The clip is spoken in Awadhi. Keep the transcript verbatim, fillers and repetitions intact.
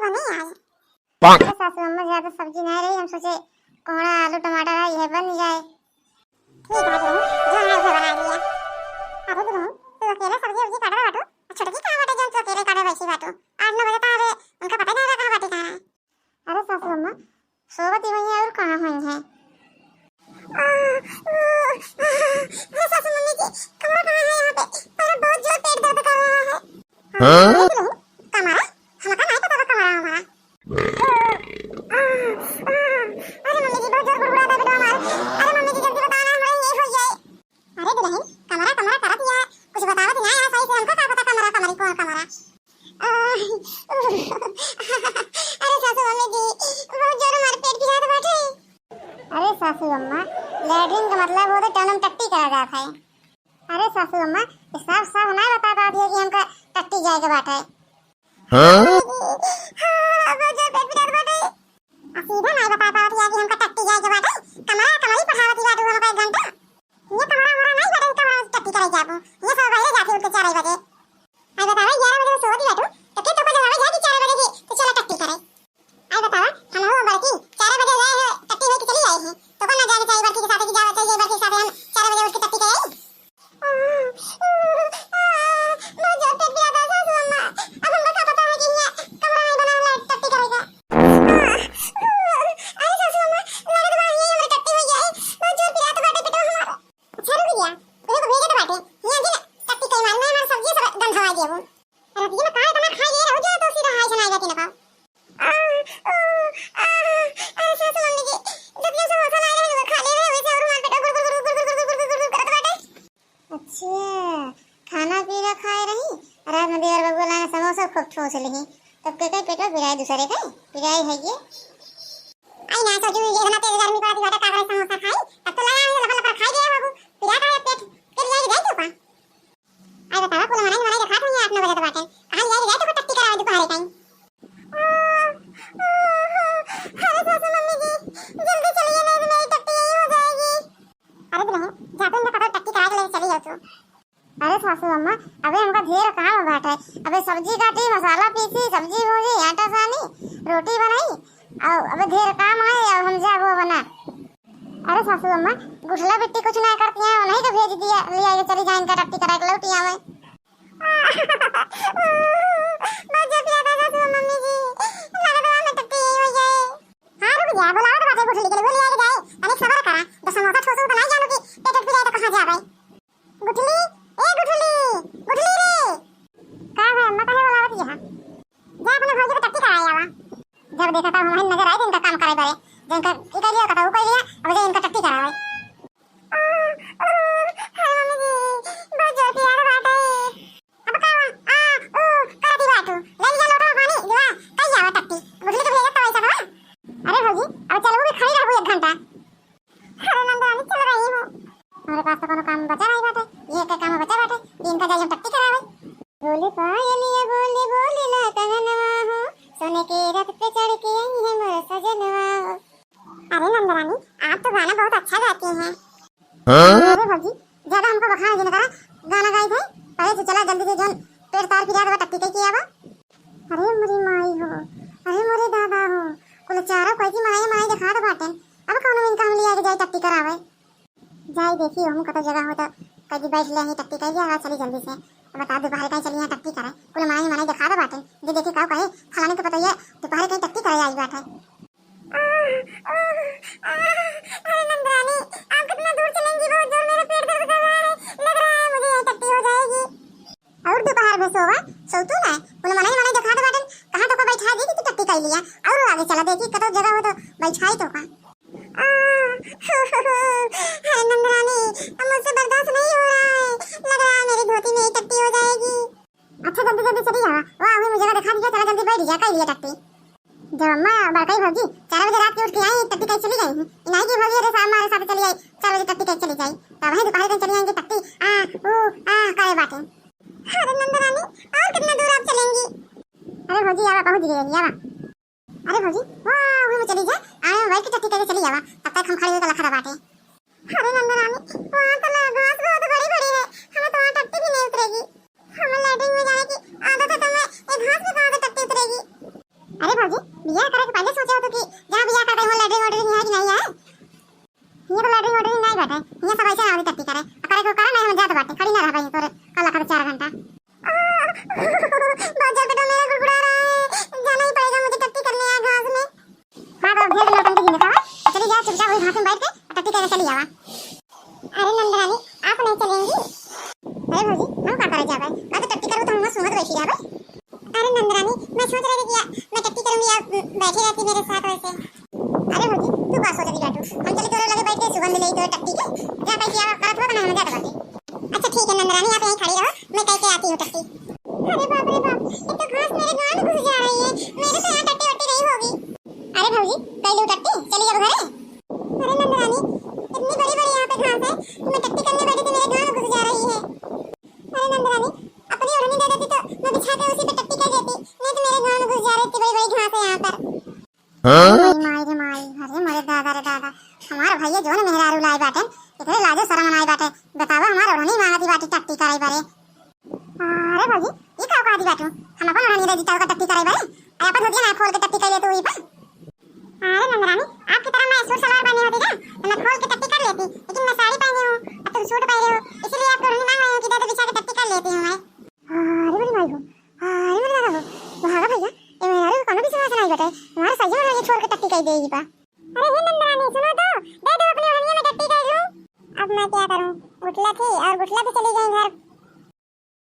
बने आज। अरे सासू अम्मा, ज्यादा सब्जी नहीं रही, हम सोचे कोहड़ा, आलू, टमाटर है, यह बन जाए। ठीक है दुल्हन, जो है उसे बना लिया। अरे दुल्हन, तू अकेले सब्जी उब्जी काटत बाटू? छोटकी कहाँ बाटे जौन तू अकेले काटे बैठी बाटू? आठ नौ बजे तो अरे उनका पता ही नहीं रहा कहाँ बाटे, कहाँ है। अरे सासू अम्मा, सोवत ही हुई है और कहाँ हुई है? आ, आ, आ, अरे सासू मम्मी जी, कमरा कहाँ है यहाँ पे? मेरा बहुत जोर पेट दर्द कर रहा है। हाँ? अरे दुल्हन, कमरा? हमका नहीं पता था कमरा हमारा। आ, आ, अरे मम्मी जी, बहुत जोर गुड़गुड़ात है बेटवा हमार। अरे मम्मी जी, जल्दी बताओ ना, हमरा यही हो जाए। अरे दुल्हन, कमरा कमरा करत या, कुछ बतावत ना यार सही से, हमका का पता कमरा कमरी कौन कमरा। आ, अरे सासू मम्मी जी, बहुत जोर हमार पेट पिरात बाटे। अरे सासू अम्मा, लैट्रिन का मतलब होता है टौन में टट्टी करा जात है। अरे सासू अम्मा, ये साफ साफ ना बता पावत है कि हमका टट्टी जाए के बाटे। हाँ? हाँ, बहुत जोर पेट पिरात बाटे। आ सीधा नाई बता पावत या कि हमका टट्टी जाए के बाटे। कमरा कमरी पढ़ावत ही बाटू हमका एक घंटा। ये कमरा हमरा नाई बाटे, कमरा में टट्टी करे जाबू। ये सब बाहर जाके उठ के चार बजे। आई बतावा, ग्यारह बजे सोवत ही बाटू, तो फिर तोका जगावे जाए कि चार बजे की, तो चला टट्टी करे। आई बतावा, हम हो बड़की, चार बजे गए हैं, टट्टी होई के चली आई है। तोका ना जाने चाहिए बड़की के साथ कि जावे चाहिए बड़की के साथ हम चार बजे उठ के टट्टी करे आई। बहुत जोर पेट पिरात है सासू अम्मा। अब हमका का पता है कि यहाँ कमरा नहीं बना है टट्टी करेगा। अरे सासू अम्मा, लागत बा ये हमरे टट्टी हो जाए। बहुत जोर पिरात बाटे पेटवा हमार। अच्छा रुक जा, तोहे को भेजे तो बाटे। यहाँ जी ना, टट्टी कई मार, मैं हमार सब्जी सब गंधवा देबो। रतिया में का इतना खाई ले रहू जो तो सीधा हाय सुनाई जाती ना पाओ। आ, ओ, आ, अरे सासू मम्मी जी, जतिया समोसा लाए रहे, वो खा ले रहे, वैसे और हमार पेट गुड़ गुड़ गुड़ गुड़ गुड़ गुड़ गुड़ गुड़ गुड़ गुड़ करत बाटे। अच्छा, खाना पीना खाए रही, रात में देवर बबुआ लाए समोसा खूब ठूस लिही, तब के कई पेटवा पिराए दूसरे के, पिराए है ये। आई ना सोचू, ये इतना तेज गर्मी पड़त बाटे, का करे समोसा खाई, तब तो लगा है लपर लपर खाई गया बाबू, पिरा का पेट, के लिए जाए तो का? आई बतावा, कुल मनई मनई देखात हुई आठ नौ बजे तो बाटे। कहाँ ले जाए तो टट्टी करावे दोपहर टाइम। अरे सासू मम्मी जी, जल्दी चलिए, नहीं तो मेरी टट्टी यही हो जाएगी। अरे दुल्हन, जा तो इनका पता टट्टी करा के लेके चली जाओ तू। अरे सासू अम्मा, अबे हमका ढेर काम बाटे। अबे सब्जी काटी, मसाला पीसी, सब्जी भूंजी, आटा सानी, रोटी बनाई, और अबे ढेर काम है, और हम जाबो बना। अरे सासू अम्मा, गुठला बिट्टी कुछ ना करती हैं, उन्हीं के भेज दिया, ले आइए, चली जाए इनका टट्टी करा के लौटी आवे। बहुत जोर पिरात है सासू मम्मी जी, लगत बा हमें टट्टी हो जाए। हाँ रुक जा, बुलावत बाटे गुठली के लिए, ले आइए जाए, तनिक सबर करा, दस समोसा ठोसू तो नहीं जानू कि पेट पिराए तो कहाँ जावे। गुठली, ए गुठली, गुठली रे। का है अम्मा, काहे बुलावत यहाँ? जा अपने भौजी को टट्टी कराए आवा। जब देखा तब हमही नजर आए इनका काम करे बरे। जो इनका ई कर लिया, कटा ऊ कर लिया, अब जो इनका टट्टी करावे। आ, आ, हाय मम्मी जी, बहुत जोर पिरात बाटे। अब का हुआ? आ, ऊ, करती बाटू। ले लिया लोटा पानी, दिवा, कई आवा टट्टी। गुठली के भेजत तो वैसा ना। अरे भौजी, अब चलबू भी खड़ी रहबू एक घंटा। अरे नंदरानी, चल रही हूँ। हमरे पास तो कोनो काम बचा नहीं बाटे, ये एक काम बचा बाटे कि इनका जाई हम टट्टी करावे। बोले पायलिया बोले बोले ला कंगनवा हो, सोने के रथ पे चढ़ के आई है मोर सजनवा हो। अरे नंदरानी, आप तो गाना बहुत अच्छा गाती हैं। हाँ? अरे भौजी, ज्यादा हमको बखान जिन करा, गाना गाई भाई। पहले से चला जल्दी से जौन पेट तार पिरात बा टट्टी कई के आवा। अरे मोरी माई हो, अरे मोरे दादा हो, कुल चारों कोई की माई माई देखात बाटे। अब कौनो इनका हम लिया के जाई टट्टी करावे। जाई देखी, हम कतो जगह हो तो कह दी बैठ ले ही टट्टी कह दिया, चली जल्दी से। अब बता दोपहर कहीं चली यहाँ टट्टी करे, कुल माई माई देखात बाटे। जे देखी का कहे, फलानी के पतोहिया दोपहर कहीं टट्टी करे आई बाटे। आह, आह, आह, अरे नंदरानी, आप कितना दूर चलेंगी? बहुत जोर मेरा पेट दर्द कर रहा है, लग रहा है मुझे यहीं टट्टी हो जाएगी। और दोपहर में सोवा, सोतू ना, उन मनई मनई देखात बाटन, कहाँ तोका बैठा दी कि तू टट्टी कर लिया, और आगे चला देखी कतो जगह हो तो बैठाई तोका। आह, अरे नंदरानी, अब मुझसे बर्दाश्त नहीं हो रहा है, लग रहा है मेरी धोती में ही टट्टी हो जाएगी। अच्छा, जल्दी जल्दी चली जावा। वाह, हमें मुझे देखा दिया, चला जल्दी बैठ जा, कर लिया टट्टी। जब अम्मा बड़काई भौजी चार बजे रात के उठ के आई, टट्टी कहीं चली गई। इनाई की भौजी, अरे शाम हमारे साथ चली आई, चार बजे टट्टी कहीं चली जाई। तब वहीं दोपहर कहीं चली आएंगे टट्टी, आ, ऊ, आ, करे बाटे। अरे नंदरानी, और कितना दूर आप चलेंगी? अरे भौजी, आवा, पहुंच गई, आवा। अरे भौजी, वाह, वहीं में चली जा, आए बैठ के टट्टी करके चली आवा, तब तक हम खड़े होकर लखा बाटे। अरे नंदरानी, वहाँ तो ना घास बहुत बड़ी बड़ी है, हमें तो वहाँ टट्टी भी नहीं उतरेगी। हमें लैट्रिन में जाने की आदत है, तो मैं ये घास में कहाँ से टट्टी उतरेगी? अरे भौजी, बियाह करे के पहिले सोचे हो तो कि जहाँ बियाह करबे, वहाँ लेटरिन वेटरिन है कि नहीं है? हियाँ तो लेटरिन वेटरिन नहीं बाटे, हियाँ सब ऐसे आवे टट्टी करे। आ करे के करे नहीं, हम जात बाटे, खड़ी ना रहबे तोरे कला खातिर चार घंटा। बहुत जोर पेट में मेरा गुड़गुड़ा रहा है, जाना ही पड़ेगा मुझे टट्टी करने यहाँ घास में। हाँ, तो अब ढेर नौटंकी जिन देखावा, चली जा चुपचाप वही घास में बैठ के टट्टी करे चली आवा। अरे नंदरानी, आप नहीं चलेंगी? अरे भौजी, हम का करे जाबे? मैं तो टट्टी करूँ तो हम सूंघत बैठी रहबे। अरे नंदरानी, मैं सोच रही थी कि या-, मैं टट्टी करूँगी, आप बैठी रहती मेरे साथ वैसे। अरे भौजी, तू का सोचती बाटू? हम चली तोरे लगे बैठ के सुगंध लेई तोरे टट्टी के। जा बैठी, आप करत हुआ बना, हम जात बाटे। अच्छा ठीक है नंदरानी, आप यहीं खड़ी रहो, मैं कह के आती हूँ टट्टी। अरे बाप रे बाप, ये तो घास मेरे गाँव में घुस जा रही है। मेरे तो यहाँ टट्टी वट्टी नहीं होगी। अरे भौजी, कह लो टट्टी, चली अब घरे। अरे नंदरानी, इतनी बड़ी बड़ी यहाँ पे घास है, मैं टट्टी करने बैठी थी, मेरे गाँव में घुस जा रही है। अरे नंदरानी, अपनी ओढ़नी दे देती तो मैं बिछा के उसी पे टट्टी कर देती, नहीं तो मेरे गाँव में घुस जा रही थी, बड़ी बड़ी घास है यहाँ पर। हाँ? माई, माई रे माई, अरे मोरे दादा रे दादा, हमार भैया जौन मेहरारू लाई बाटे, एकरे लाजो शरम नाई बाटे। बतावा, हमार ओढ़नी मांगती बाटे टट्टी कराई बारे। अरे भौजी, ई का कहा दी बाटू? हम अपन ओढ़नी दे दी तो टट्टी कराई बारे, अरे अपन धोतिया ना खोल के टट्टी कर ले तू ई पर। अरे नंदरानी, आपकी तरह मैं सूट सलवार पहनी होती ना, तो मैं खोल के टट्टी कर लेती, लेकिन मैं साड़ी पहनी हूँ और तुम सूट पहने हो, इसीलिए आपकी ओढ़नी मांग रही हूँ कि दे दो, बिछा के टट्टी कर लेती हूँ मैं। अरे बड़ी माई हो, अरे बड़ी दादा हो, भागा भैया, ए मेहरारू को कोनो विश्वास नहीं बटे, हमारे सही में ये छोड़ के टट्टी कर देगी बा। अरे हे नंदरानी, सुनो तो, दे दो अपनी ओढ़निया में टट्टी कर लूं। अब मैं क्या करूं, गुठला थी और गुठला भी चली गई घर।